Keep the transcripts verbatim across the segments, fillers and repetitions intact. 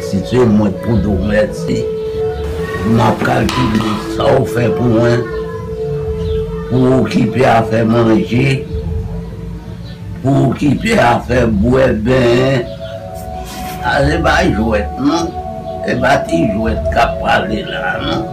Si se mwen k pou di w mèsi, m ap kalkile sa w fè pou mwen, pou w okipe afè manje, pou w okipe afè bwè, benyen. A, se pa jwèt, non. Se pa ti jwèt k ap pale la, non.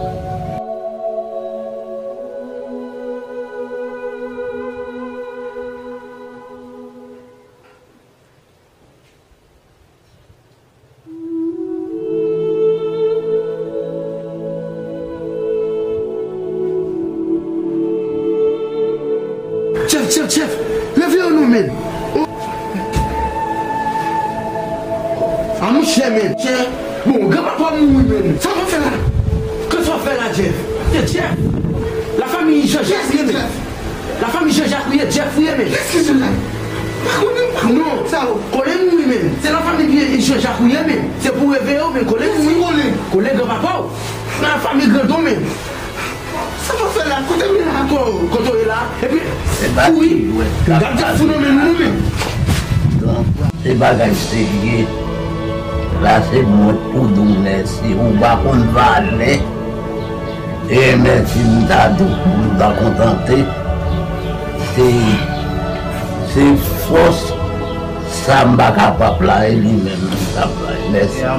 Jeff, Jeff, Jeff! Leve w non, menn! Oh. A, monchè, menn! Chè! Bon, granpapa mouri, menn! Sa w ap fè la? Kisa w ap fè la, Jeff? Jeff, Jeff! Lafanmi Jean Jacques, menn! Jeff! Lafanmi Jean Jacques ou ye, Jeff ou ye, menn. Kiyès ki Jean Jacques? Pa konnen, pa konnen non sa yo. Kole nou wi, menn. Se lafanmi Jean Jacques ou ye, menn. Se pou reveye w, menn. Kole nou wi. Kole? Kole granpapa w. Nan lafanmi Grandon, menn. Sa w ap fè la? Kote m ye la? Ko-, kote w ye la? Epi, kouri. Gade Jeff ou nan men nou, menn. Donk, se bagay serye. La, se mwen k pou di w mèsi. Ou pa konn valè. E mèsi m ta di w pou m ta kontante. Se, se fòs sa m pa kapab la, e li menm m t ap bay. Mèsi.